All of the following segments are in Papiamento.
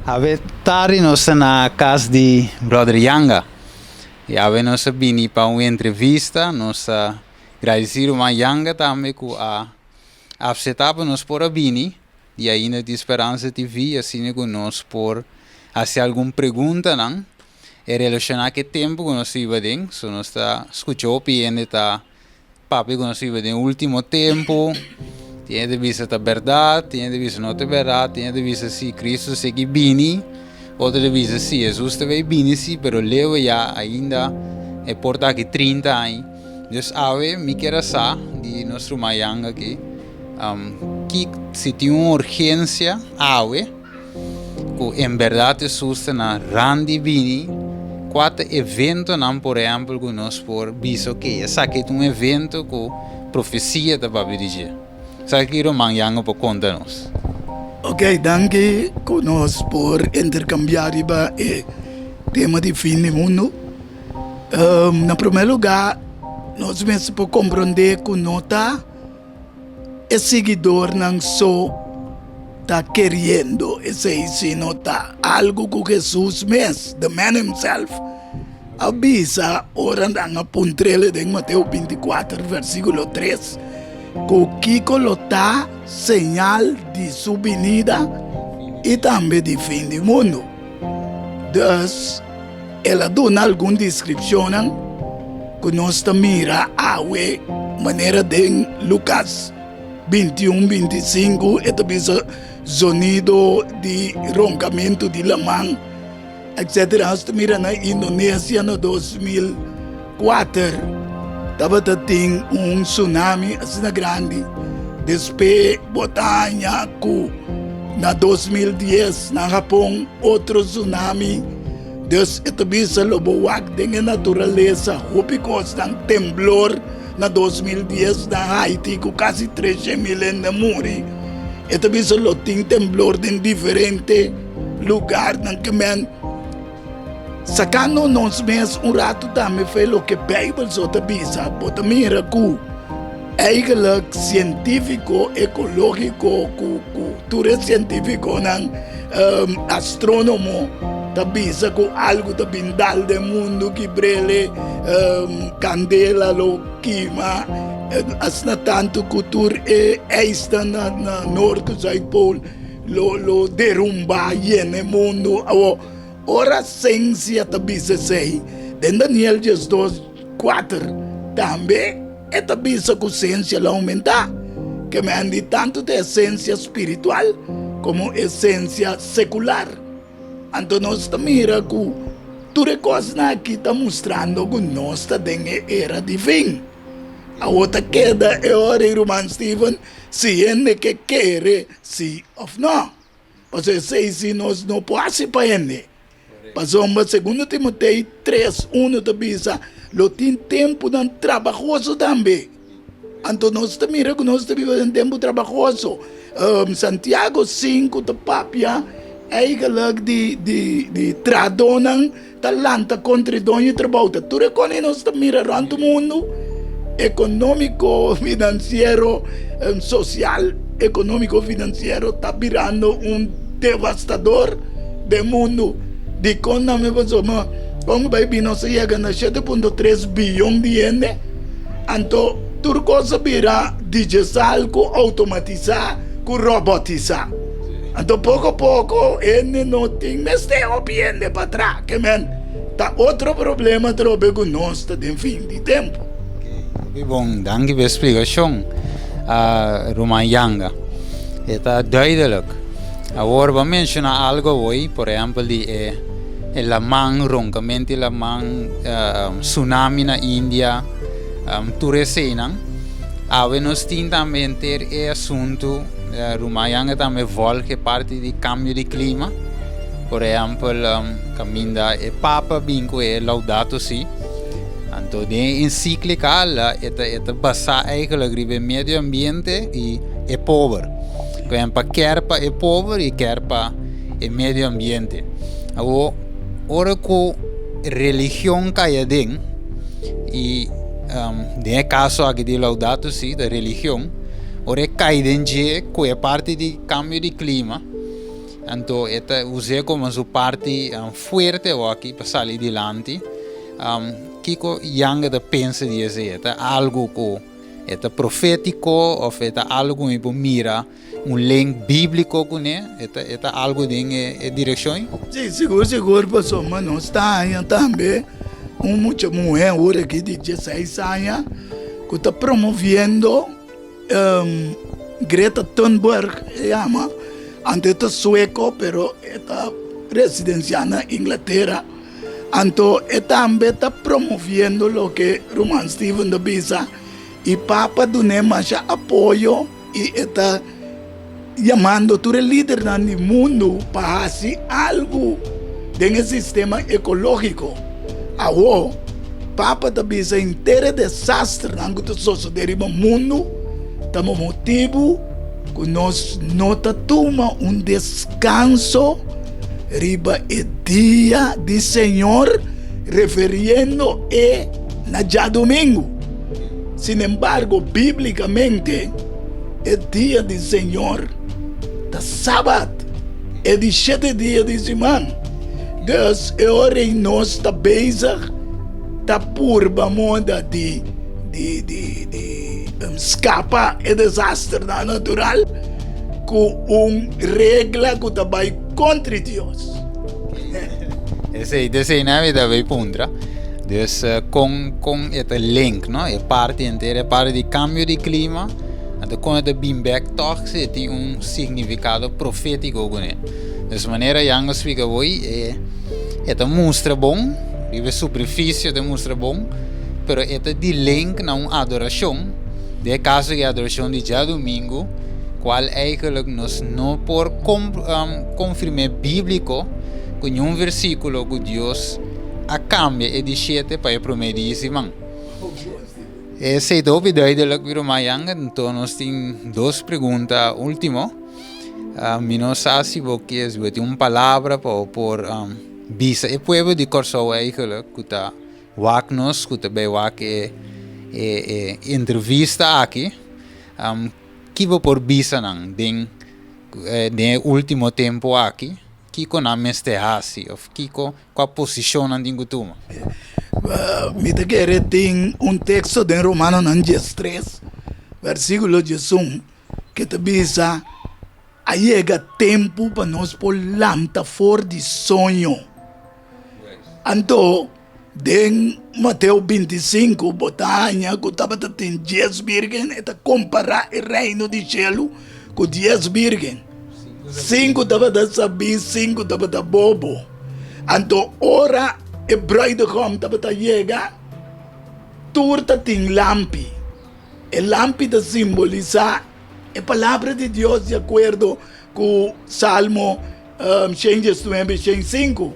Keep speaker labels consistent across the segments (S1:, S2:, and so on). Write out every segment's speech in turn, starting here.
S1: Awe tardi nos ta na cas di Brother Yanga y awe nos a bini pa un entrevista. Nos ta gradeci ruman Yanga tambe cu a acepta pa nos por a bini di ainda di Speransa TV asina cu nos por haci algun preguntanan e relaciona cu e tempo cu nos ta biba den. So nos ta scucha hopi hende ta Papia ku nos vive den ultimo tempu, tin hende bisa ta bèrdat, tin hende bisa no ta bèrdat, tin hende bisa si Kristu sigui bini, otro ta bisa si Hesus ta bay bini si, pero leu ya ainda e por ta aki 30 aña. Dus awe mi kier a sa di nos ruman Yang aki, ki si tin un urgensia awe ku en bèrdat Hesus ta na rand di bini, kua ta eventonan por ehèmpel ku nos por bisa ok esaki ta un evento ku profesia ta papia di dje? Esaki ruman Yango por konta nos.
S2: Ok, danki ku nos por interkambiá riba e tema di fin di mundu. Na promé lugá nos mester por komprondé ku no ta. E siguidornan so ta keriendo esei, sino ta algu ku Hesus mes, the man himself, a bisa ora nan a puntr'el den Mateo 24 versíkulo 3 ku kiko lo ta señal di su binida i tambe di fin di mundu. Dus, el a duna algun deskripshonnan ku nos ta mira awe, manera den Lukas 21, 25 e ta bisa zonido di ronkamentu di laman, etsetera. Nos ta mira na Indonesia na 2004 tabata tin un tsunami asina grandi. Despues bo ta haña ku na 2010 na Hapon otro tsunami. Dus e ta bisa lo bo wak den e naturalesa hopi kosnan, temblor na 2010 na Haiti ku kasi 300,000 hende a muri. E ta bisa lo tin temblor den diferente lugarnan ke men sakando nos mes un ratu tambe fe loke Bijbel so ta bisa. Bo ta mira ku eigenlijk sientifiko, ekologiko ku ku tur e sientifikonan Astrónomo ta bisa ku algu ta bin dal den mundu ki brele kandela lo kima asina tantu ku tur e ijsnan na Noord ku Zuidpool lo lo derumba yena e mundu. Awor ora sensia ta bisa esei den Daniel 12 kuater tambe e ta bisa ku sensia lo oumentá. Ke men di tantu ta e sensia spiritual komo e sensia sekular. Anto nos ta mira ku tur e kosnan aki ta mustrando ku nos ta den e era di fin. Awor ta keda e ora ei, ruman Steven, si hende ke kere si òf nò. Pasobra esei si nos no por hasi pa hende. Pasobra segundo Timoteo 3, 1 ta bisa, lo tin tempunan trabahoso tambe. Anto nos ta mira ku nos ta biba den tempu trabahoso. Santiago 5 ta papia eigenlijk di di di trahadónan ta lanta kontra e doño di trabou. Ta tur e kos nos ta mira rònt mundu, ekonómiko, finansiero, sosial, ekonómiko, finansiero ta birando un devastador den mundu. Dikon nan mi pasobra kon ku bai bin nos a yega na 7.3 biyon di hende, anto tur kos a bira digesal ku outomatisá ku robotisá. Anto poko poko hende no tin mester hopi hende pa traha. Ke men ta otro problema atrobe ku nos ta den fin di tempu.
S1: Hopi bon, danki pa e splikashon, Ruman Yanga. E ta duidelijk. Awor bo a menshoná algu awor, por ehèmpel di e laman, ronkamentu di laman, tsunami na India, tur eseinan. Awe nos tin tambe henter e asuntu. Ruman Yanga tambe volg e parti di cambio di clima. Por ehempel, caminda e Papa bin cu e Laudato Si. Anto den e encíclica la e ta e ta basa eigenlijk riba e medio ambiente y e pober. Por ehempel, pa kier pa e pober y kier pa e medio ambiente. Awor, ora cu religion cay aden y den e caso aki di Laudato Si, ta religion. Ora e kai den dje ku e parti di kambio di klima, Anto e ta us'é komo su parti fuerte awaki pa sali dilanti. Kiko Yanga ta pensa di esei? E ta algu ku e ta profétiko òf e ta algu ku mi por mira un link bíbliko kuné? E ta e ta algu den e direkshon ei?
S2: Sí, sigur sigur pasobra nos ta haña tambe un mucha muhé awor aki di dieseis aña ku ta promoviendo Greta Thunberg e yama, anto e ta sueco pero e ta residencia na Inglatera, anto e tambe ta promoviendo loke ruman Steven ta bisa y papa dun'e masha apoyo y e ta yamando tur e lidernan di mundu pa hasi algu den e sistema ekológiko. Awor, Papa ta bisa henter e desasternan ku ta sosodé riba mundu ta pa motibu ku nos no ta tuma un deskanso riba e dia di Señor, referiendo e na djadumingu. Sinembargo, bíblikamente, E dia di Señor ta Sabat, e di shete dia di siman. Dus e ora ei nos ta bezig ta purba moda di di di di skapa e desasternan natural ku un regla ku ta bai kontra Dios.
S1: Esei, desei nan mi ta bay puntra. Dus kon kon e ta link, no? E parti entero, e parti di cambio di clima, anto kon e ta bin bek toch si e tin un significado profetico kuné. Dus manera Jan a splika hoy, e e ta mustra bon, riba e superficie ta mustra bon, pero e ta di link na un adoracion, den e caso di adoracion di djadumingu, cual eigenlijk nos no por confirm'é bíblico cu niun versículo cu Dios a cambia e di shete pa e promé di siman. Esei ta hopi duidelijk, mi ruman Jan. Anto nos tin dos pregunta último. Mi no sa si bo kier, si bo tin un palabra pa bo por bisa e pueblo di Kòrsou eigenlijk ku ta wak nos, ku ta bai wak e e entrevista aki. Ki bo por bisa nan den den e último tempu aki? Kiko nan mester hasi òf kiko kua posishon nan tin ku tuma?
S2: Mi ta kere tin un teksto den Romanonan diestres, versíkulo diesun, ke ta bisa, A yega tempu pa nos por lanta for di soño. Anto, den Mateo bintisinku bo ta haña ku tabata tin dies bírgen, e ta kompará e Reino di shelu ku dies bírgen. Sinku tabata sabí, sinku tabata bobo. Anto, ora e brùidegòm tabata yega, tur ta tin lampi. E lampi ta simbolisá e Palabra di Dios di akuerdo ku Salmo 119, 105.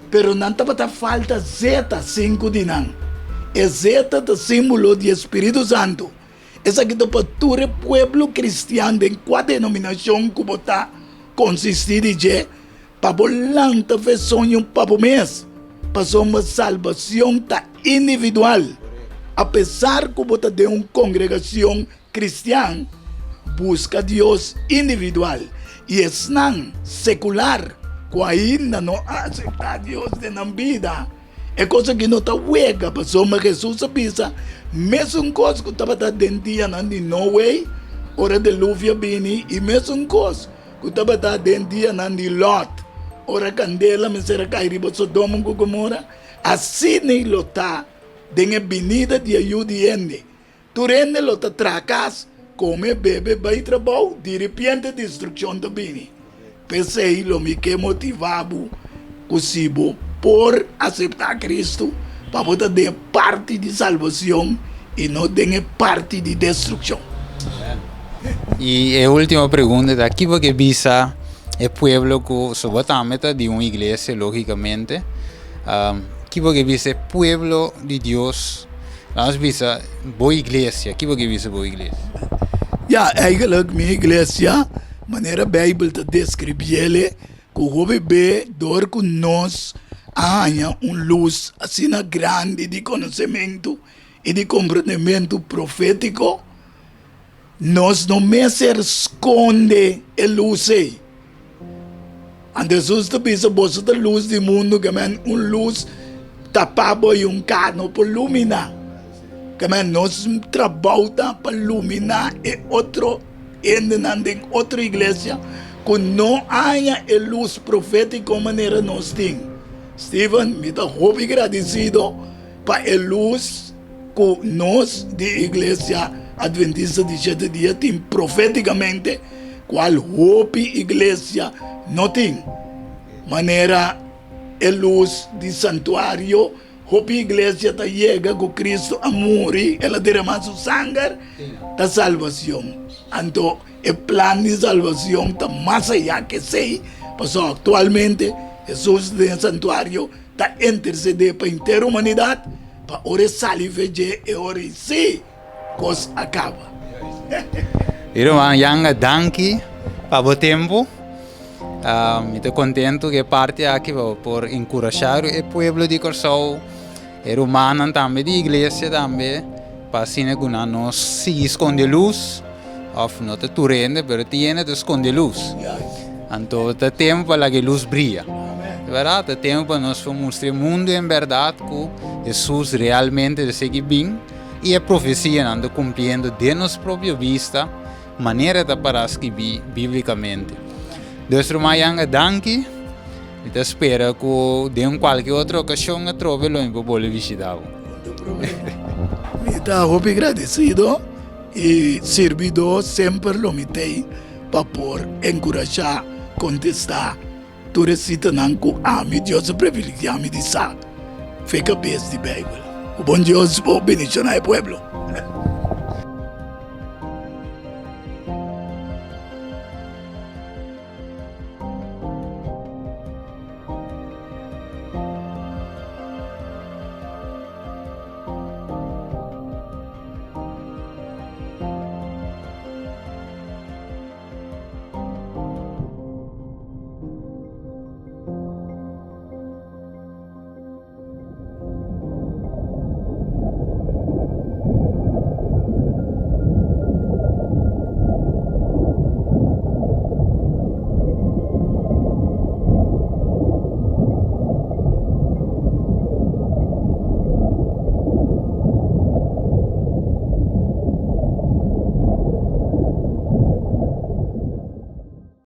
S2: Pero nan tabata falta zeta, sinku di nan. E zeta ta símbolo di e spiritu santu. Esaki ta pa tur e pueblo kristian den kua denominashon ku bo ta konsistí di dje, pa bo lanta fe soño pa bo mes, pasobra salbacion ta individual. Apesar cu bo ta den un congregacion cristian, busca Dios individual, y esnan secular cu ainda no a acepta Dios den nan bida, e cos aki no ta wega, pasobra Jesus a bisa mesun cos cu tabata den dianan di Noe ora deluvio a bini, y mesun cos Ku tabata den dianan di Lòt, ora kandela mester a kai riba Sodoma ku Gomora, asina lo ta den e binida di e Yu di hende. Tur hende lo ta traha kas, kome, bebe, bai trabou, diripiente destrukshon ta bini. P'esei lo mi ke motivá bo ku si bo por aseptá Kristu, pa bo ta den e parti di salbacion i no den e parti di destruccion.
S1: I e ultimo pregunta ta, ki bo ke bisa e pueblo ku, so bo tambe ta di un iglesia logicamente, ki bo ke bisa e pueblo di Dios, laat nos bisa bo iglesia, ki bo ke bisa bo iglesia?
S2: Ya, eigenlijk mi iglesia, manera Bijbel ta describiele, Ku hopi be dor ku nos a haña un lus asina grandi di konosementu i di komprendementu profétiko, nos no mester skonde e lus ei. Anto Hesus ta bisa, Boso ta lus di mundu, ke men un lus tapá bo i un ka no por luminá. Ke men nos trabou ta pa luminá e otro hendenan den otro iglesia ku no haña e lus profétiko manera nos tin. Steven, mi ta hopi gradisido pa e lus ku nos di Iglesia Adventista di Shete Dia tin profétikamente, kual hopi iglesia no tin. Manera e lus di santuario, hopi iglesia ta yega ku Kristu a muri, el a derama su sanger, ta salbacion. Anto e plan di salbacion ta mas ayá ku esei, pasobra aktualmente Hesus den e santuario ta intercedé pa henter humanidat, pa ora e sali fe dje e ora ei sí kos a kaba.
S1: Mi ruman Yanga danki pa bo tempu. Mi ta kontentu ku e parti aki pa bo por enkurashá e pueblo di Kòrsou, e rumannan tambe di iglesia tambe pa asina ku nan no sigui skonde lus òf no ta tur hende pero tin hende ta skonde lus. Anto ta tempu pa laga e lus bria. Bèrdat? Ta tempu pa nos por mustra e mundu en bèrdat ku Hesus realmente ta sigui bin i e profesianan ta kumpliendo den nos propio bista manera ta pará skibí bíblikamente. Dus ruman Yanga danki. Mi ta spera ku den un kualke otro okashon atrobe lo mi por bolbe bishita bo.
S2: Mi ta hopi gradesido i sirbidó semper lo mi t'ei pa por enkurashá, kontestá tur e sitanan ku ami Dios a privilegiá mi di sa fe kabes di Beibel. Ku bon Dios por bendishoná e pueblo.